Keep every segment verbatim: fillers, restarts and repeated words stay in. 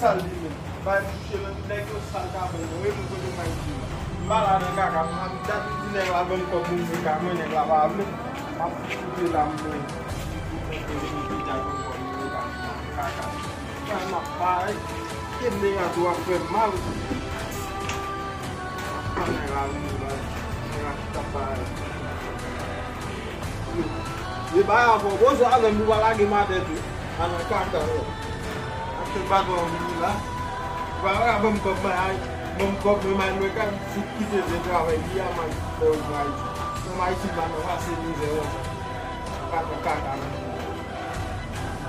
Sal li menm. Bay bouche nan nèg yo sal kabann yo. Wi, mwen kote m bay di. M pa la nan kaka. M ap dat di nèg la ban m kòb mwen mwen ka mwen nèg la pa vle. M ap koute la m mwen. Kaka. Kaka. Kaka m ap bay. Ke nèg la tou ap fè m mal. Kaka nèg la vini la. Nèg la ki t ap bay. E bay avè w, bon, sa avè m, ou pa lage m atè tou. A nan kaka yo. Ak tout baton an vini la. Ou pa ka ban m kòb mwen, ay, ban m kòb mwen, may mwen ka fout kite vin travay li a, may fè ou bay. Nan may ti pa nan pase mizè konsa. Pa nan kaka nan.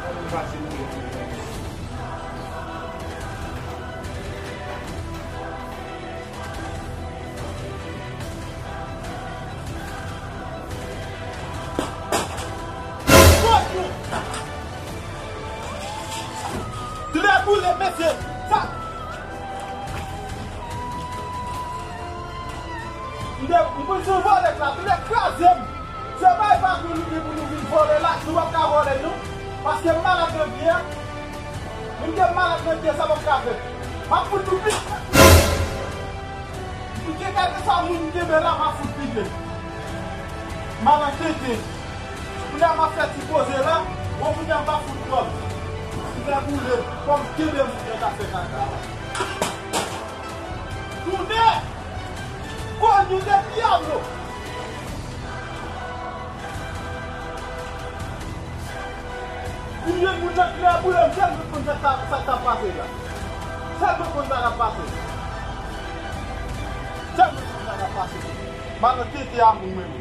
Pa nan pase mizè konsa. Glè boule, mesye. Sa. M te, m konn se yon vòlè k la, glè kraze m. Se pa e pa pou nou gen pou nou vin vòlè la, nou p ap ka vòlè non. Paske m malad nan pye a. Moun ke m malad nan pye, sa p ap ka fèt. M ap fout nou pit. M gen kèlkeswa moun m kenbe la, m ap fout pite. Malentete. Kounye a m ap fè ti poze la, bon kounye a m pa fout kòb. M fè boule, kòm kenbe moun nan ka fè kaka la. Tounen! Coño del diablo! Kounye moun nan ki la boule, m tèlman konn sa k ta, sa k ta pase la. Tèlman konn sa k ap pase. Tèlman konn sa k ap pase. Malentete a moun menm.